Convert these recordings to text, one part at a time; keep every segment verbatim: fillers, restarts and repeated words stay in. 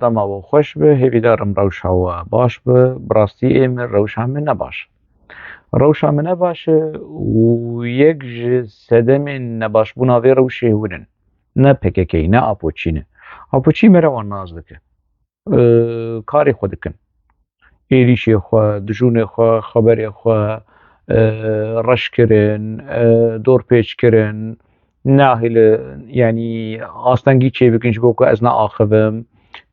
Dema we xweş be, hêvîdarim rewşa we baş be. Bi rastî ê min rewşa min ne baş. Rewşa min ne baş e û yek ji sedemên nebaşbûna vê rewşê hûn in. Ne P K K, ne Apoçî ne. Apoçî mere wan nas dike. Ee, karê xwe dikin. Êrîşê xwe, dijûnê xwe, xeberê xwe, e, reş kirin, e, dorpêç kirin, nahêle, yanî astengî çêbikin ji bo ku ez neaxivim,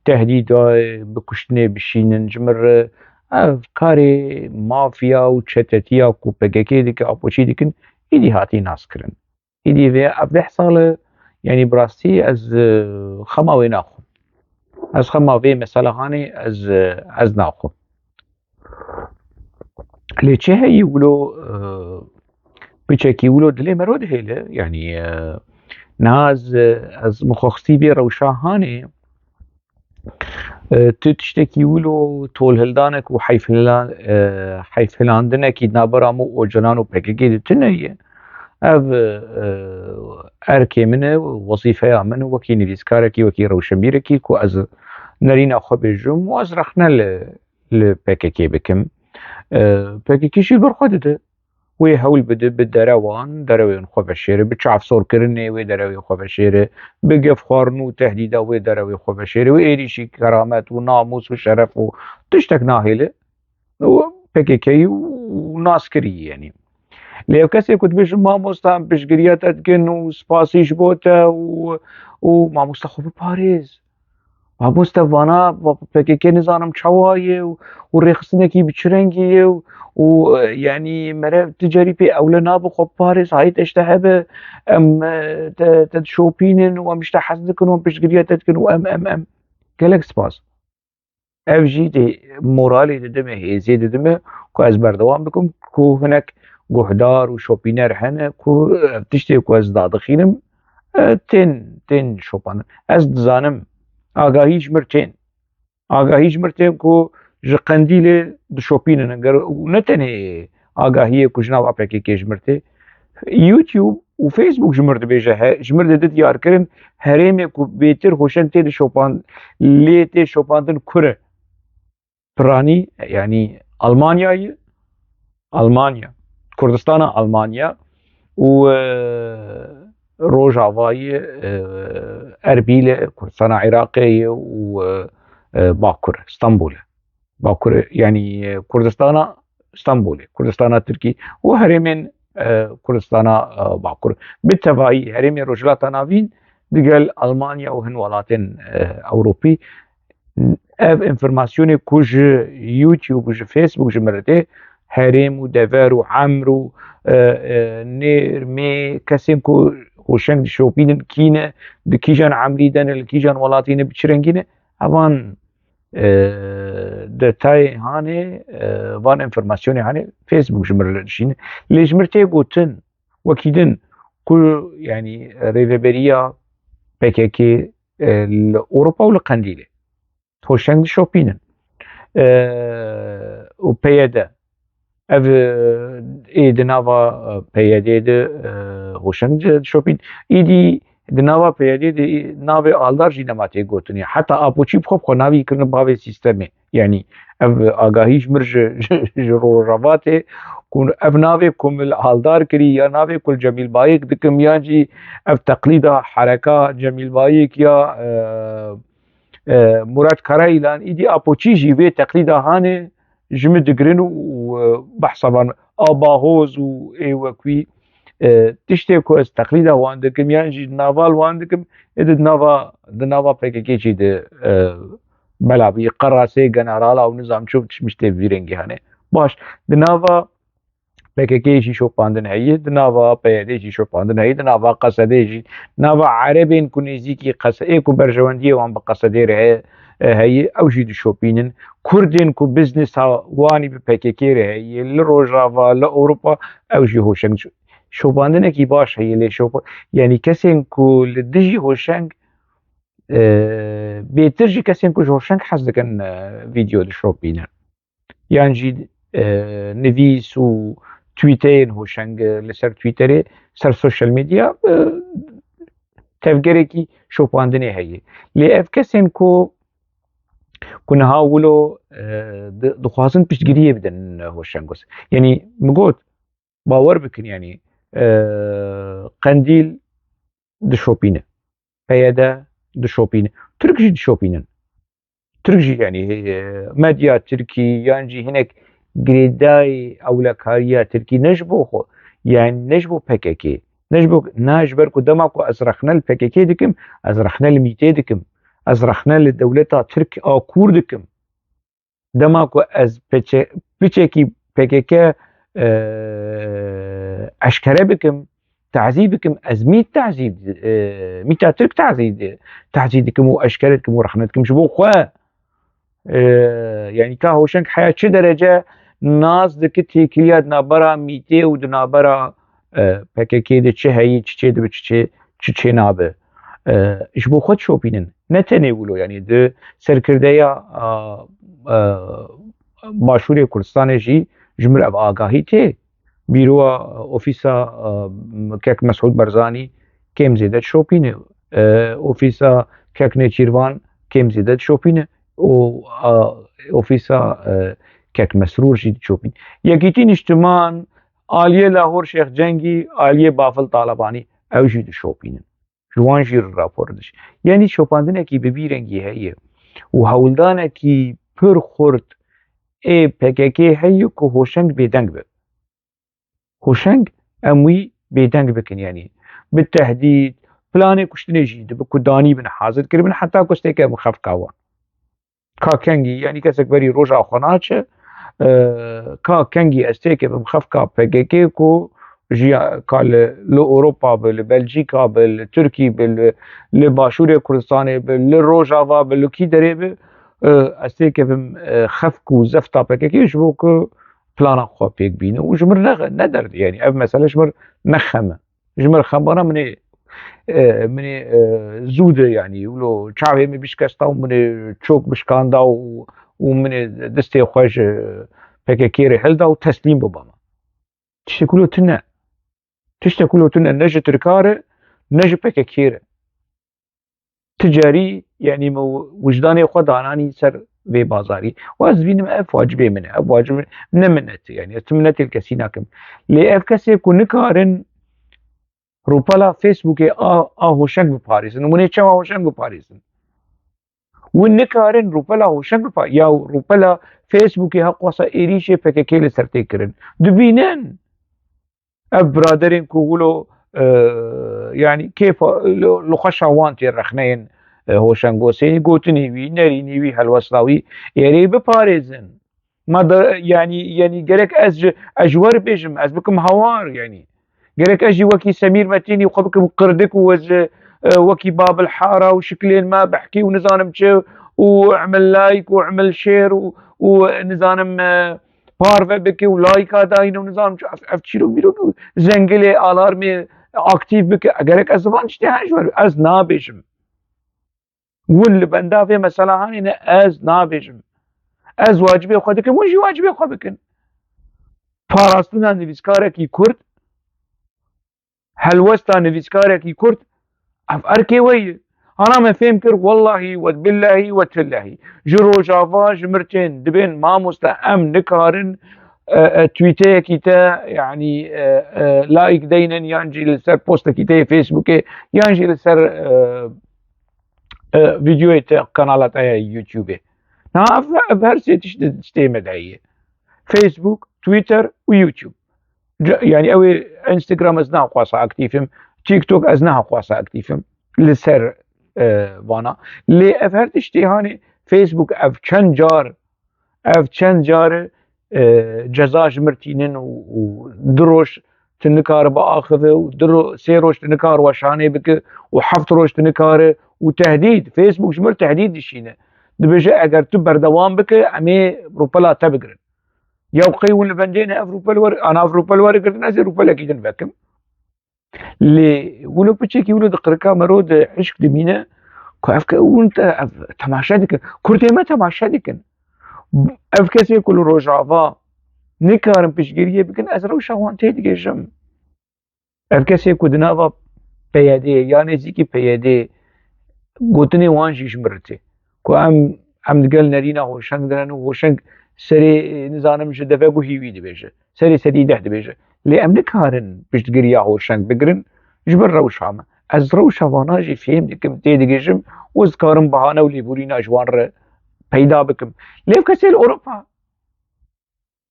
tehdîda bi kuştinê bişînin ji min re. Ev karê mafya û çetetiya ku P K K dike, Apoçî dikin, êdî hatî naskirin. Êdî vê ev deh sal e, yanî bi rastî ez, e, xema wê naxwim. Ez xema vê meselehanê ez, e, ez naxwim. Lê çi heyî wilo, e, piçekî wilo dilê me ro dihêle, yanî, e, niha ez, e, ez min xwe xistî vê rewşa hanê, e, tu tiştekî wilo tolhildanek û heyfhilan-, e, heyfhilandinekî di navbera min û Ocalan û P K K de tune ye. Ev, e, erkê min e, wezîfeya min wekî nivîskarekî, wekî rewşenbîrekî ku ez nerîna xwe bêjim û ez rexne li, li P K K bikim. E, P K K jî li ber xwe dide. Wê hewl bide bi derewan, derewên xwe veşêre, bi çavsorkirinê wê derewê xwe veşêre, bi gefxwarin û tehdîda wê derewê xwe veşêre, wê êrîşî keramet û namûs û şeref û tiştek nahêle û P K K û naskirî yenî. Lê ev kesê ku dibêjin, "Mamosta, em piştgiriya te dikin û spasî ji bo te û, û mamosta xwe biparêz." Mamoste, vana P K K nizanim çawa ye û, û rêxistinekî bi çi rengî ye û, û, e, yanî mere tu carî pê ewle nabe xwe parêz, hayê te ji te hebe, em, e, te, te dişopînin û em ji te hez dikin û em piştgiriya te dikin û em, em, em. Gelek spas. Ev jî dê moralê dide me, hêzê dide me ku ez berdewam bikim, ku hinek guhdar û şopîner hene ku ev tiştê ku ez dadixînim, e, tên, tên şopandin. Ez dizanim, agahî ji mir tên. Agahî ji mir tên ku ji Qendîlê dişopînin. Ger, û ne tenê agahiyê ku ji nava P K K ji mir tê, YouTube û Facebook ji mir dibêje, he, ji mir dide diyarkirin, herêmê ku bêtir hoşeng tê dişopan-, lê tê şopandin kur e. Piranî, yanî Almanyayê, Almanya, Kurdistana Almanya û, e, Rojavayê, e, Erbîlê, Kurdistana Iraqê ye û, e, e, Bakur, Stenbolê. Bakur, yanî, e, Kurdistana Stenbolê, Kurdistana Tirkî û herêmên, e, Kurdistana, e, Bakur. Bi tevahî herêmê Rojhilata Navîn digel Almanya û hin welatên, e, Ewropî. Ev informasyonê ku ji YouTube û ji Facebook ji min re tê, herêm û dever û emr û, e, e, nêr, mê, kesên ku hoşeng dişopînin, kî ne, di kîjan emrî de ne, li kîjan welatî ne, bi çi rengî ne, evan, e, detayê hanê, e, van informasyonê hanê Facebook ji min re dişîne. Lê ji mir tê gotin, wekî din, ku, yanî, rêveberiya P K K, e, li Ewropa û li Qendîlê hoşeng dişopînin. E, û P Y D. Ev, e, ê di nava, e, P Y D de, e, hoşeng di-, dişopîn. Îdî di nava P Y D de navê Aldar jî nema tê gotinê. Heta Apoçî bi xwe bi xwe navî kirine bavê sîstemê. Yanî ev agahî ji mir ji, ji, ji Rojava tê ku ev navê ku min li Aldar kirî ya navê ku li Cemîl Bayik dikim yan jî ev teqlîda hereka Cemîl Bayik ya, e, e, Murat Karayilan, îdî Apoçî jî vê teqlîda hanê ji min digirin û, û, e, behsa van a Bahoz û ê wek wî, e, tiştê ku ez teqlîda wan dikim yan jî naval wan dikim, ê di nava, di nava P K K jî di, e, bela bî qerasê generala û nizam çi tişt tê vî rengî hanê. Baş, di nava P K K jî şopandin heye, di nava P Y D jî şopandin heye, di nava Qesedê jî, nava Erebên ku nêzîkî Qese-, ê ku berjewendiyê wan bi Qesedê re heye, e, heye, ew jî dişopînin. Kurdên ku biznesa wanî bi P K K re heye, li Rojava, li Ewropa, ew jî hoşeng. Şopandinekî baş heye, lê şopa-, yanî kesên ku li dijî hoşeng, e, bêtir jî kesên ku ji hoşeng hez dikin, e, vîdeo dişopînin. Yan jî, e, nivîs û tweeteyên hoşeng, e, li ser Twitterê, ser social media, e, tevgerekî şopandinê heye. Lê ev kesên ku ku niha wilo, e, di-, dixwazin piştgiriyê bidin Hoşengos. Yanî min got, bawer bikin, yanî, e, Qendîl dişopîne, P Y D dişopîne, Tirk jî dişopînin. Tirk jî, yanî, e, medya Tirkî yan jî hinek girêdayî ewlekariya Tirkî ne ji bo xwe, yanî ne ji bo P K K, ne ji bo, na ji ber ku dema ku ez rexne li P K K dikim, ez rexne li mîtê dikim, ez rexne li dewleta Tirk a kûr dikim. Dema ku ez piçe-, piçekî P K K, e, eşkere bikim, tazî bikim, ez mît tazî, e, mîta Tirk tazî, tazî dikim û eşkere dikim û rexne dikim ji bo xwe. E, yanî ka Hoşeng heya çi derece nas dike têkiliya di navbera mîtê û di navbera, e, P K K de çi heyî, çi çê dibe, çi çê, çi çê nabe. E, ji bo xwe dişopînin. Ne tenê wilo, yanî di serkirdeya, a, e, Başûrê Kurdistanê jî ji mir ev agahî tê. Bîroya ofîsa, e, kek Mesûd Barzanî kêm zêde dişopîne. E, ofîsa kek Nêçîrvan kêm zêde dişopîne. Û, a, ofîsa, e, kek Mesrûr jî dişopîne. Yekîtî Niştiman, aliyê Lahor Şêx Cengî, aliyê Bafil Talebanî, ew jî dişopînin. Ji wan jî rapor diş. Yanî şopandinekî bi vî rengî heye û hewldanekî pir xurt ê P K K heye ku Hoşeng bêdeng be. Hoşeng em wî bêdeng bikin, yanî bi tehdîd, planê kuştinê jî dibe ku danî bin, hazir kiribin, heta ku stêke bi xefka wan. Ka kengî, yanî kesek berî roja xwe naçe, e, ka kengî ez têke bim xefka P K K ku jiya ka li, li Ewropa bi, li Belcîka bi, li Tirkî bi, li, li Başûrê Kurdistanê bi, li Rojava bi, li kî derê bi, e, ez têke bim, e, xefk û zefta P K K ji bo ku plana xwe pêk bîne û ji mir ne, ne derdê, yanî ev mesele ji mir ne xem e. Ji mir xebana min ê, e, min ê, e, zû de, yanî wilo çavê min bişkesta û min ê çok bişkanda û, û min ê destê xwe ji P K K re hilda û teslîm bibama. Tiştek wilo tune. Tiştek wilo tune ne ji Tirka re, ne ji P K K re. Ti carî, yanî min wijdanê xwe dananî ser vê bazarî. Û ez dibînim ev wacibê min e. Ev wacibê min ne minnet e. Yanî ez tu minnetê li kesî nakim. Lê ev kesê ku nikarin rûpela Facebookê a, a Hoşeng biparêzin. Û min ê çawa Hoşeng biparêzin? Win nikarin rûpela Hoşeng bipa-, ya rûpela Facebookê heqwasa êrîşê P K K li ser tê kirin. Dibînin. Ev biraderên ku wilo, e, yanî kêfa, li, li xweşa wan tê rexneyên, e, Hoşeng Hosênî, gotinê wî, nerînî wî, helwesta wî êrê biparêzin. Ma da, yanî, yanî gerek ez ji, ez ji we re bêjim, ez bikim hawar, yanî. Gerek ez jî wekî Semîr Metînî xwe bikim qirdik û ez, e, wekî Babil Hara û şiklên me behkî û nizanim çi û emil like û emil share û, û nizanim, e, parve bike û layka dayne û nizam çi, ev, ev çîrok bîrok û zengilê alarmê aktîf bike. Gerek ez zivan tiştê her ji wer, ez nabêjim. Win li benda vê mesela hanî ne, ez nabêjim. Ez wacibê xwe dikim, win jî wacibê xwe bikin. Parastina nivîskarekî Kurd, helwesta nivîskarekî Kurd, ev erkê we ye. Ana me fêm kir, wellahî, we billahî, we tillahî. Ji Rojava, ji mir tên, dibên mamoste, em nikarin, e, e, tweeteyekî te, yanî, e, e, like deynin, yan jî li ser postekî te yê Facebookê, yan jî li ser, e, e, videoyê te, kanala te ya YouTubeê. Na ev, ev her sê tişt, tiştê me de ye. Facebook, Twitter û YouTube. Ca-, yanî ew ê Instagram ez naxwasa aktîf im, TikTok ez naxwasa aktîf im. Li ser, e, vana. Lê ev her tiştê hanê Facebook ev çend car, ev çend car, e, ceza ji mir tînin û, û du roj tu nikare biaxive û du ro-, sê roj tu nikare weşanê bike û heft roj tu nikare û tehdîd, Facebook ji mir tehdîd dişîne. Dibêje eger tu berdewam bike, em ê rûpela te bigirin. Ya qey hûn li bendê ne ev rûpel wer-, ana ev rûpel were girtin, ez ê rûpelekî din vekim. Lê wilo piçekî wilo di qirika mero de hişk dimîne ku ev ke hûn te ev temaşe dikin. Kurdê me temaşe dikin. Ev kesê ku li Rojava nikarin piştgiriyê bikin, ez rewşa wan tê digêjim. Ev kesê ku di nava P Y D'ê ya nêzîkî P Y D'ê gotinê wan jî ji min re tê. Ku em, em digel nerîna hoşeng dirin û hoşeng serê, e, nizanim ji devek û hîvî dibêje. Serê sedî deh dibêje. Lê em nikarin piştgiriya hoşeng bigirin ji ber rewşa me. Ez rewşa vana jî fêm dikim, têdigihîjim û ez dikarim bahane û lêborîna ji wan re peyda bikim. Lê ev kesê li Ewropa,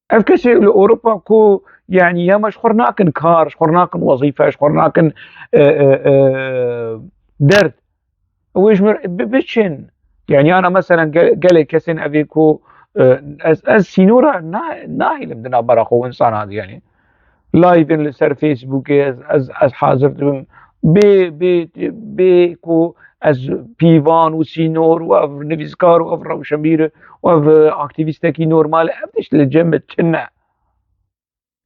ev kesê li Ewropa ku, yanî, ya me ji xwe nakin kar, ji xwe nakin wezîfe, ji xwe nakin, e, e, e, derd. Ew ê ji mir bi-, biçin. Yanî, ana meselen ge-, gelek kesên ev ê ku, e, ez, ez sînora na-, nahêlim di navbera xwe û insana de, yanî. Live-in li ser Facebookê ez, ez, ez hazir dibim. Bê, bê, bê ku ez pîvan û sînor û ev nivîskar û ev rewşenbîr û ev, e, aktîvîstekî normal, ev tişt li cem min tune.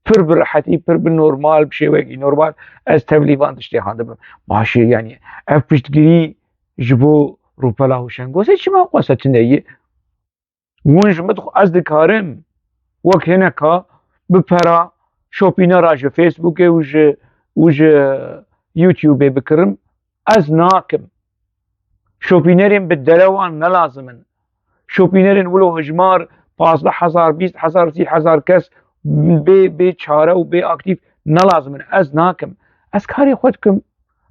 Pir bi rehetî, pir bi normal, bi şêweyekî normal ez tevlî van tiştê han dibim. Baş e, yanî ev piştgirî ji bo rûpela Hoşengosê çima wisa tune ye? Hûn ji min dixwe, ez dikarim wek hineka bi pera şopînera ji Facebookê û ji, û ji YouTubeê bikirim. Ez nakim. Şopînerên bi derewan ne lazim in. Şopînerên wilo hijmar pazdeh hezar, bîst hezar, sî hezar kes bê, bê çare û bê aktîf ne lazim in. Ez nakim. Ez karê xwe dikim.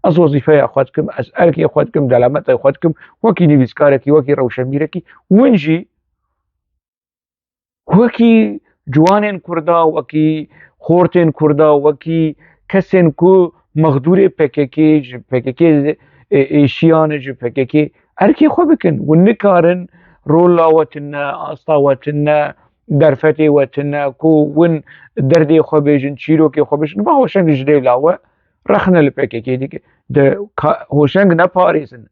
Ez wezîfeya xwe dikim. Ez erkê xwe dikim, delametê xwe dikim. Wekî nivîskarekî, wekî rewşenbîrekî. Win jî wekî ciwanên Kurda, wekî xortên Kurda, wekî kesên ku mexdûrê P K K, ji P K K ê, êşiyan e, ji P K K erkê xwe bikin. Hûn nikarin rola we tune, asta we tune, derfetê we tune, ku hûn derdê xwe bêjin, çîrokê xwe bêjin. Va Hoşeng ji dêla we rexne li P K K dike. De ka-, Hoşeng neparêzin.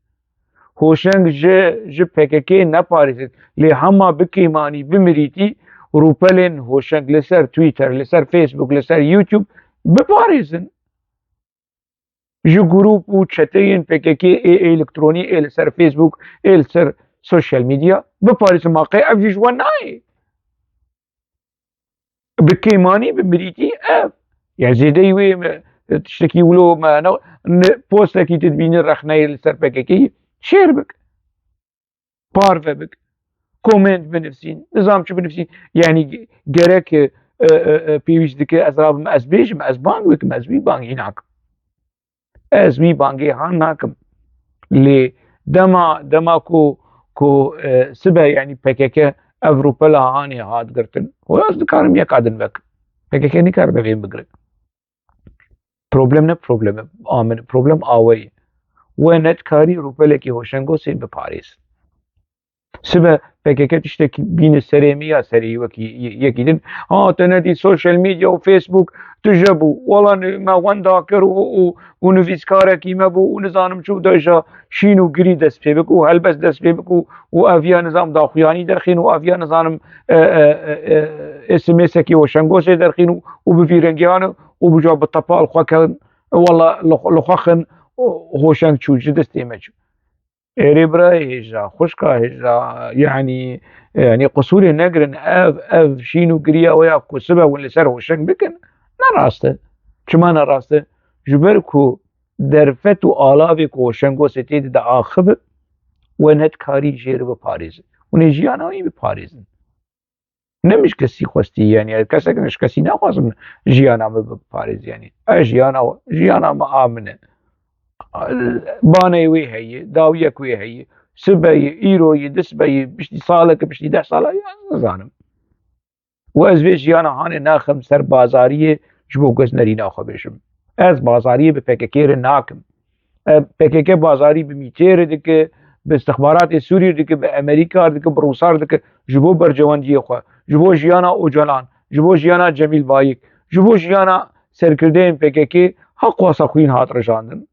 Hoşeng ji, ji P K K neparêzin. Lê hema bi kêmanî, bi mirîtî rûpelên Hoşeng li ser Twitter, li ser Facebook, li ser YouTube biparêzin. Ji grûp û çeteyên P K K ê, ê elektronî, ê li ser Facebook, ê li ser sosyal medya biparêzin. Ma qey ev jî ji we nayê? Bi kêmanî, bi mirîtî ev. Ya zêdeyî wê me, tiştekî wilo me ne, ne postekî tu dibînî rexneyê li ser P K K çêr bik. Parve bik. Komênt binivsîn. Nizam çi binivsîn. Yanî ge-, gerek, e, e, e, pêwîst dike ez rabim, ez bêjim, ez bang bikim, ez wî bangî nakim. Ez wî bangê han nakim. Lê dema, dema ku, ku, e, sibe, yanî P K K ev rûpela hanê hat girtin, ho ez dikarim yeka din vekim. P K K nikare vê bigire. Problem ne probleme a min, problem a we ye. We nedikarî rûpelekî Hoşengosê biparêz. Sibe P K K tiştekî bîne serê min ya serê wekî ye-, yekî din. Ha, te nedî social media û Facebook tije bû. Wala ne-, me wenda kir û, û, û nivîskarekî me bû û nizanim çi û deja şîn û girî dest pê bik û helbest dest pê bik û, û ev ya nizam daxuyanî derxîn û ev ya nizanim, e, e, e, e, S M S-ekî û şengosê derxîn û, û bi vî rengî hane û bi ca bi tepal xwe kin. Wala li xwe, li xwe xin, Hoşeng çû ji destê me çû. Erê birayê hêja, xwişka hêja, yanî, yanî qisûrê negirin, ev, ev şîn û giriya we ya ku sibe hûn li ser Hoşeng bikin, ne rast e. Çima ne rast e? Ji ber ku derfet û alavê ku Hoşengosê tê de diaxive, we nedikarî jê re biparêze. Hûn ê jiyana wî biparêzin. Ne min ji kesî xwestî, yanî kesek, ji kesî naxwazim jiyana min biparêz, yanî ez jiyana, jiyana min a min e. Baneyê wê heye, dawiyek wê heye, sibe ye, îro ye, disibe ye, piştî saleke, piştî deh sala ye, ez nizanim. Û ez vê jiyana hanê naxim ser bazariyê ji bo ku ez nerîna xwe bêjim. Ez bazariyê bi P K K re nakim. E, P K K bazarî bi MÎT'ê re dike, bi istixbaratê Sûrî re dike, bi Amerîka re dike, bi Rûsa re dike, ji bo berjewendiyê xwe, ji bo jiyana Ocalan, ji bo jiyana Cemîl Bayik, ji bo jiyana serkirdeyên P K K ha qasa xwîn hat rijandin.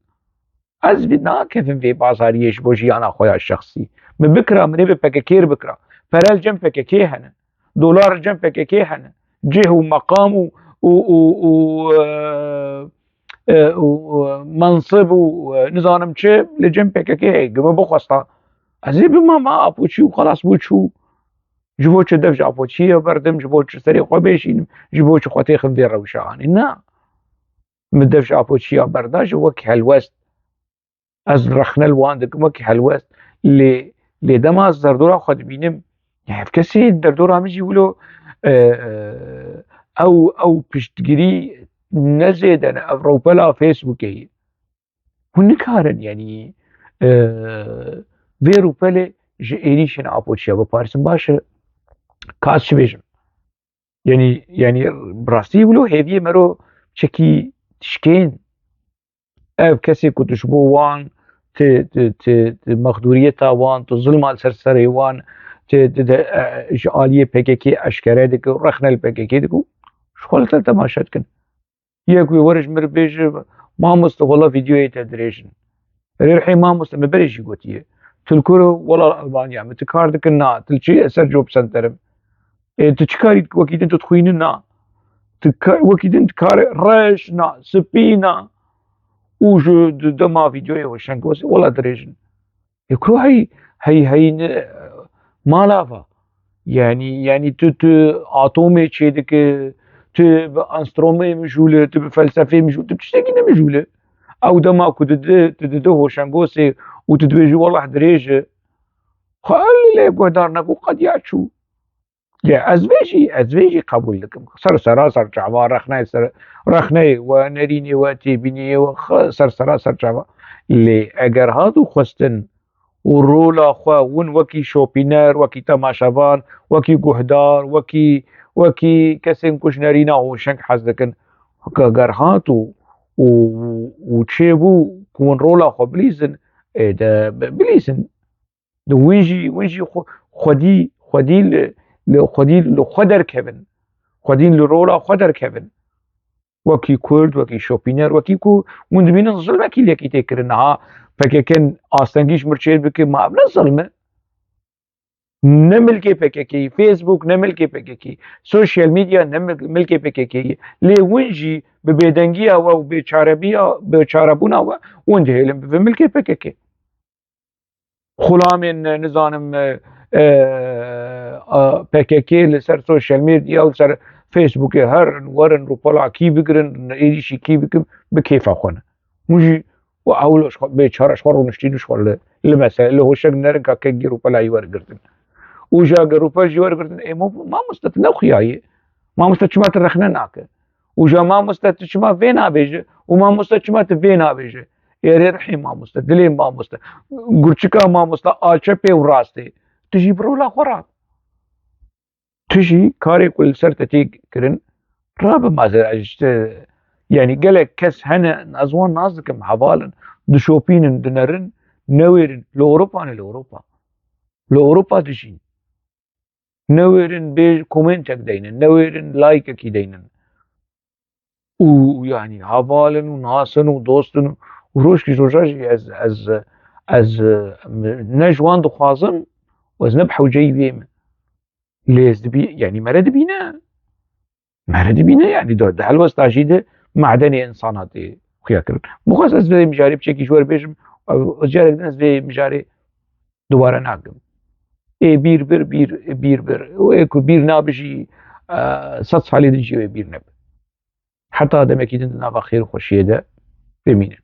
Ez vê nakevim vê bazariyê ji bo jiyana xwe ya şexsî. Min bikira, min ê bi P K K re bikira. Pere li cem P K K hene. Dolar li cem P K K hene. Cih û meqam û, û, û, û, e, e, û, û mensib û, e, nizanim çi li cem P K K heye. Min bixwesta ez ê bima ma Apoçî û xelas bû çû. Ji bo çi dev ji Apoçiyê berdim, ji bo çi serê xwe bêşînim, ji bo çi xwe têxim vê rewşa anî? Na. Min dev ji Apoçiya berda ji wek helwest. Ez rexne li wan dikim wek helwest. Lê, Lê dema ez derdora xwe dibînim, ya ev kesê derdora min jî wilo, e, e, ew, ew piştgirî ne zêde ne, ev rewpela Facebookê ye. Hûn nikarin, yanî, e, vê rûpelê ji êrîşên Apoçiya biparêzin. Baş e, ka ez çi bêjim? Yanî, yanî bi rastî wilo hêviyê mero çekî dişkên. Ev kesê ku tu ji bo wan, tu, tu, tu, tu mexdûriyeta wan, tu zilma li ser serê wan, tu, tu de, e, ji aliyê P K K eşkere dike û rexne li P K K dike û ji xwe li te temaşe dikin. Yek wê were ji min re bêje, "Mamoste, wela vîdeoyê te dirêj in." Erê rihê mamoste, me berê jî gotiye. Tu li ku re? Wela li Almanya. Me tu kar dikin? Na. Tu li çi ser job center im? Ê, tu çi karî dikî? Wekî din tu dixwînî? Na. Tu ka-, wekî din tu karê reş? Na. Spî? Na. Û ji di dema vîdeoyê we şeng wesê, wela dirêj in. Ê kuro hey, hey, hey ne, mala va. Yanî, yanî tu, tu atomê çêdike, tu bi enstromê mijûle, tu bi felsefê mijûle, tu tiştekî nemijûle. Ew dema ku tu di, tu dide hoşengosê û tu dibêjî, "Wellah dirêj e." Xwe lê guhdar nebû, qediya çû. Lê ez vê jî, ez vê jî qebûl dikim. Ser sera ser çava, rexneyê ser, rexneyê we, nerînê we, têbîniyê we, xe-, ser sera ser çava. Lê eger hat û xwestin û rola xwe hûn wekî şopîner, wekî temaşevan, wekî guhdar, wekî, wekî kesên ku ji nerîna hoşeng hez dikin, eger hat û, û, û çêbû ku hûn rola xwe bilîzin, ê de bi-, bilîzin. Di win jî, win jî xwe-, xwedî, xwedî li, li xwedî li xwe derkevin. Xwedî li rola xwe derkevin. Wekî Kurd, wekî şopîner, wekî ku hûn dibînin zilmekî li yekî tê kirin. Niha P K K astengî ji mir çêr bike, ma ev ne zilm e? Ne milkê P K K, Facebook ne milkê P K K, sosyal medya ne mil-, milkê P K K. Lê hûn jî bi bêdengiya we û bêçarebiya, bêçarebûna we hûn dihêlin bibin milkê P K K. Xulamên, nizanim, e, e, a, P K K li ser sosyal medya û ser Facebookê herin, werin, rûpela kî bigirin, êrîşî kî bikin, bi kêfa xwe ne. Hûn jî û ew li xwe bêçare ji xwe rûniştîn û ji xwe li, li mesele, li hoşek nerin ka kek gî rûpela yî wergirtin. Û ja ge rûpel jî wergirtin, ê mo-, mamoste tu nexuyaye. Mamoste çima tu rexne nake? Û ja mamoste tu çima vê nabêje? Û mamoste çima tu vê nabêje? Êrê rihê mamoste, dilê mamoste, gurçika mamoste, a çepê û rastê. Tu jî bi rola xwe rat. Tu jî karê ku li ser te tê kirin, rabe mazêr, ez ji te, yanî gelek kes hene, ez wan nas dikim, heval in, dişopînin, dinerin, newêrin, li Ewropa ne, li Ewropa. Li Ewropa dijîn. Newêrin bêj komentek deynin, newêrin laykekî deynin. Û, yanî, heval in û nas in û dost in û rojkî ji roja jî ez, ez, ez, ne ji wan dixwazim û ez ne bi hewceyî wê me. Lê ez dibî-, yanî mere dibîne. Mere dibîne, yanî di, di helwesta jî de madenê insana tê xuya kirin. Bixwest ez vê mijarê piçekî ji we re bêjim, ew, carek din ez vê mijarê dubare nakim. Ê bîr bir, bîr, bîr bir. Û ê ku bîr nabe jî, e, sed salê din jî wê bîr nebe. Heta demekî din di nava xêr û xweşiyê de bimînin.